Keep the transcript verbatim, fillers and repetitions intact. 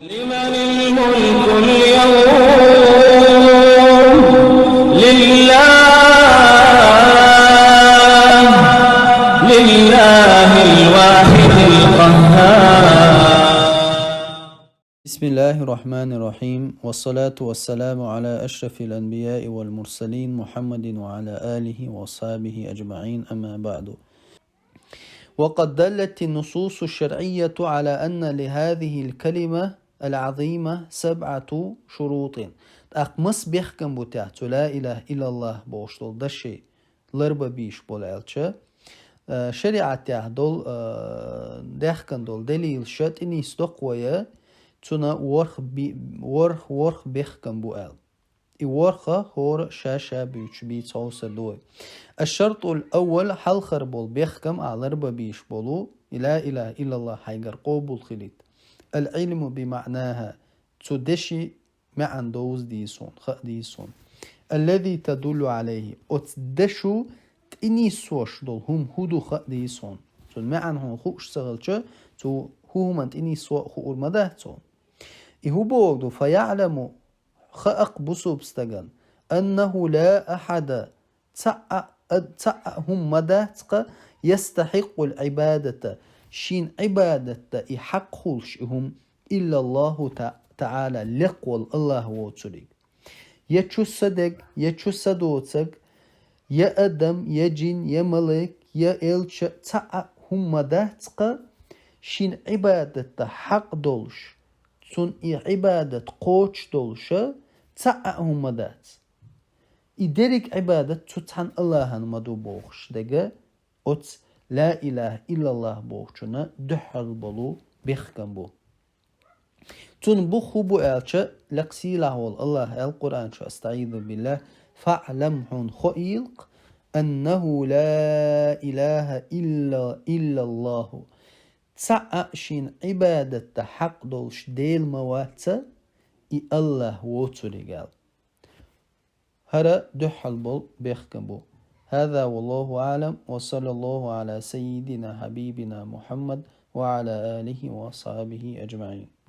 لمن الملك اليوم؟ لله، لله الواحد القهار. بسم الله الرحمن الرحيم، والصلاة والسلام على أشرف الأنبياء والمرسلين محمد وعلى آله وأصحابه أجمعين، أما بعد. وقد دلت النصوص الشرعية على أن لهذه الكلمة العظيمة سبعة شروط. ТӀаккха маса бехкам бу тӀехь цу لا إله إلا الله бохуш долу даши ларба бийш болу аьлча, э, шариӀатехь долу, э, дехкан долу делилша тӀенисдоккху вай, цуьнан ворхӀ би-, ворхӀ, ворхӀ бехкам бу аьлла. И ворхӀ а хӀора ша-ша буьйцуш бийца хьовсур ду вай. الشرط الأول, хьалхара болу бехкам а ларба бийш болу, и لا إله إلا الله хьайгара къобал хилийта. العلم بمعناها, цу деши маьӀна довза дийза хьуна, хаа дийза хьуна. الذي تدل عليه, оцу дешу тӀенисдеш долу хӀума хӀун ду хаа дийза хьуна. Цуьнан маьӀна хьуна хууш ца хилча, цу хӀу-, хӀуманна тӀенисдеш хуур ма дац хьуна. И хӀун боху ду, فيعلم, хаа-кх бусулба стагана, أنه لا أحد, цхьа а, а, цхьа а хӀума ма дац-кха, يستحق العبادة, шена Ӏибадат дан и хьакъ хуьлуш и хӀума, إلا الله تع-, تعالى, лекха волу АллахӀ воцург. Я чу са дерг, я чу са доцург, я адам, я жин, я малик, я элча, цхьа а хӀума ма дац-кха, шена Ӏибадат дан хьакъ долуш, цунна и Ӏибадат кхочуш долуша цхьа а хӀума ма дац. И дерриг Ӏибадат цу цхьана АллахӀана ма ду бохуш дерг, оцу لا إله إلا الله бохучунна дуьххьал болу бехкам бу. Цуьнан бух хӀун бу аьлча, лекха сийлахь волу АллахӀа аьлла Къуръан чу, أستعيذ بالله, فاعلم, хьуна хоийла-кх, أنه لا إله إلا، إلا الله. Цхьа а шена Ӏибадат дан хьакъ долуш Дела ма вац, и АллахӀ воцург аьлла. ХӀара дуьххьал болу бехкам бу. هذا والله أعلم، وصلى الله على سيدنا حبيبنا محمد وعلى آله وأصحابه أجمعين.